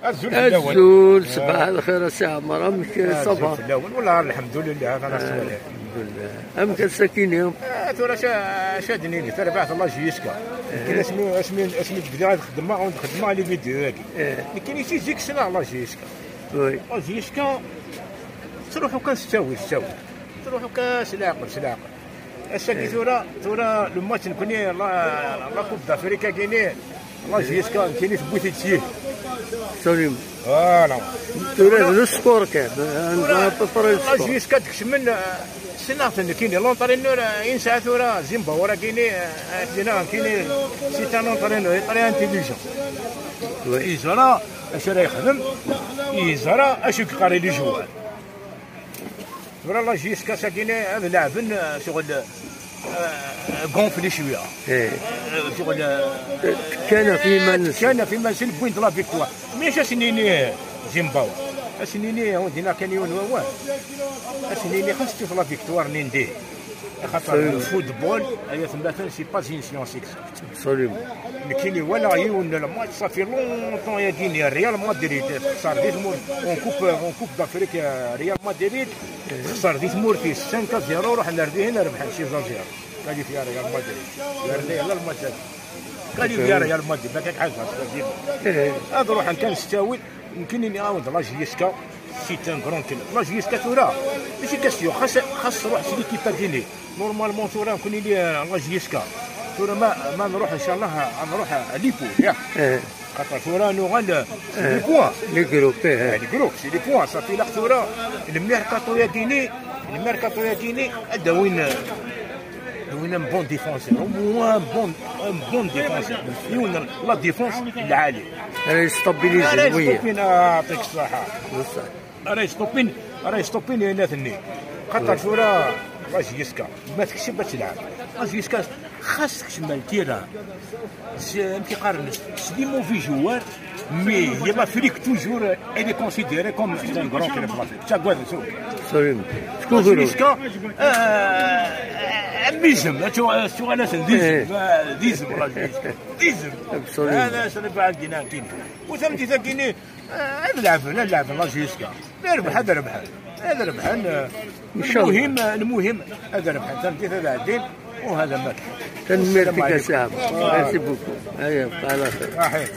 الزول في الاول. الزول، صباح الخير سي عمر، امك الزول ça va؟ في الاول، والله الحمد لله، هذا راه السؤال. الحمد لله، امك ساكنين؟ ترى شادني ترى بعث la JSK كاين اسمي بدا غادي نخدم نخدم les vidéos هاكي. كاين شي زيك سنة la JSK. La JSK تروحوا كان ستاوي ستاوي، تروحوا كاس العقل سلاقل الساكي. ثورا le match نكوني la Coupe d'Afrique، كاينين la JSK كاينين تبوتي تسيه. سليم. voilà. ترى le score كان la JSK تكشمن سنة كاين l'entraîneur ينسى ثورا زيمبا كاين دينا كاين c'est un entraîneur très intelligent. يزرا اش راه يخدم، يزرا اش يقري les joueurs. ثورا la JSK ساكيني هذا لاعب شغل gonflé شويه. شغل كان في من كان في منزل point la victoire، ماشي سنيني زيمباو سنيني ودينا كان يون هو سنيني خاص تشوف la victoire نينديه، خاطر ال football هي مثلا c'est pas une science exacte. سليم. كاين ولا يون ال match ça fait longtemps يا كيني ريال مدريد خسر ديت مور en Coupe d'Afrique، ريال مدريد خسر ديت مور في 5-0، روح نردي هنا ربح شي 0 qualifié ريال مدريد يا لا الماتش qualifié ريال مدريد ما كاين حاجه. هذا روح كان ستاوي يمكن اني عاود la JSK c'est un grand club la JSK. تورا ماشي question، خاص تروح c'est l'équipe كيني normalement تورا نكون لي la JSK تورا ما نروح ان شاء الله نروح les poules ياك. خاطر تورا نوغال les points. les groupes. les groupes c'est les points صافي. لا تورا الميركاتو يا كيني الميركاتو يا كيني هذا وين un bon défenseur، un bon défenseur يون la défense العالي. راه يستابيليزي. راه يستوبين، يعطيك الصحة. راه يستوبين، راه يستوبين هنا ثني، خاطر شورا la JSK ما تكشف باش تلعب la JSK خاص تكشف ال terrain كيقارن c'est des mauvais joueurs mais هي l'Afrique toujours elle est considérée comme un grand club l'Afrique تاكواد سوق. سليم، شكون؟ JSK ميزم شو انا ديزم ديزم ديزم هذا شنو عندنا كاين وثمتي ثاكيني نلعب نلعب la JSK ربح، هذا ربح، هذا ربح. المهم المهم هذا ربح، فهمتي، هذا عدين وهذا ما تنميرتك يا سي، merci beaucoup، هيا على خير. صحيح.